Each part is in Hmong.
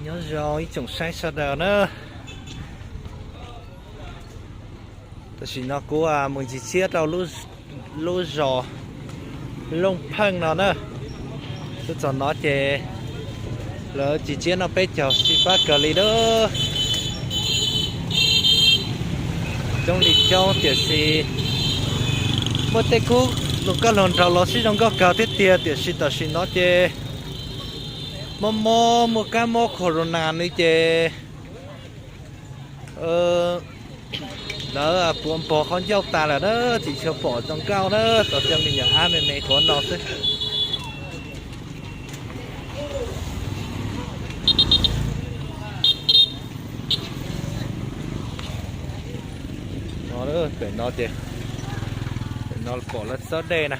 Nyob zoo ib tsoom saib sawv daws na. Tam sim no kuv mus ncig tsiab rau lub zos Looj Pheej no na. Tuaj txog no ces lawv ncig tsiab noj peb caug xyiv fab kawg li na. Coob li coob tiam sis muaj tej khub hluas nkauj hluas nraug los sib zoo nkauj kawg thiab tiag, tiam sis tam sim no ces mob mob muaj kab mob corona no ces lawv puas npog qhov ncauj tas lawm na, tsis tshua pom zoo nkauj na, tsuas coj me nyuam ab me me tuav no xwb. No, pem no ces, pem no pom lawv xawb dej na.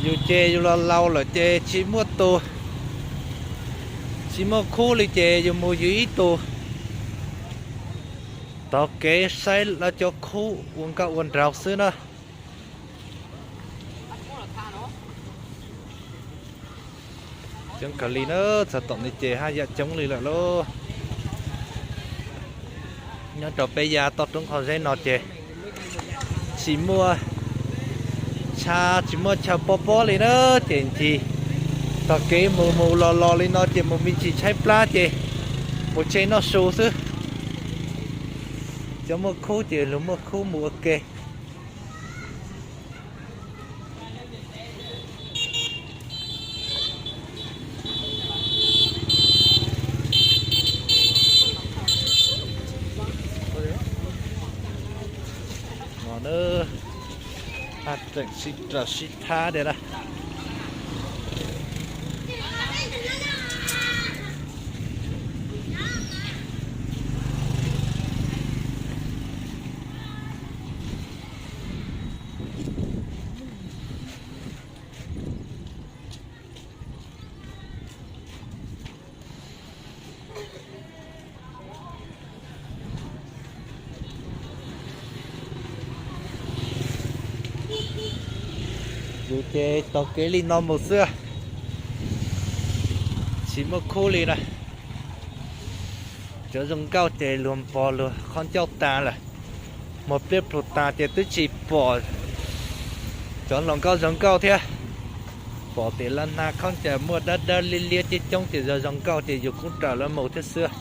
Yus ces yus los laus lawm ces tsis muaj tus, tsis muaj khub li ces yus mus yus ib tug taug kev saib lawv cov khub ua nkauj ua nraug xwb na. Coob kawg li na, txog tom no ces haj yam coob li lawm lauj. Nyob rau peb yav toj roob Qhov Zeb no ces tsis muaj tshav, tsis muaj chaw pob pob li na, ces ncig taug kev mus mus los los li no ces mus me ntsis tshaib plab ces mus tseg noj su xwb. Cov muaj khub ces luag muaj khub mus ua ke. No na, haj tseem sib raws sib thab tiag na. Yus ces taug kev li no mus xwb, tsis muaj khub li na. Cov zoo nkauj ces luag npog luag qhov ncauj tas lawm, muag pliab plhu tas ces twb tsis pom cov hluas nkauj zoo nkauj thiab. Pom tias lawv hnav khaub ncaws muaj dawb dawb liab liab coob coob ces zoo zoo nkauj ces yus kuj raws lawv mus thiab xwb.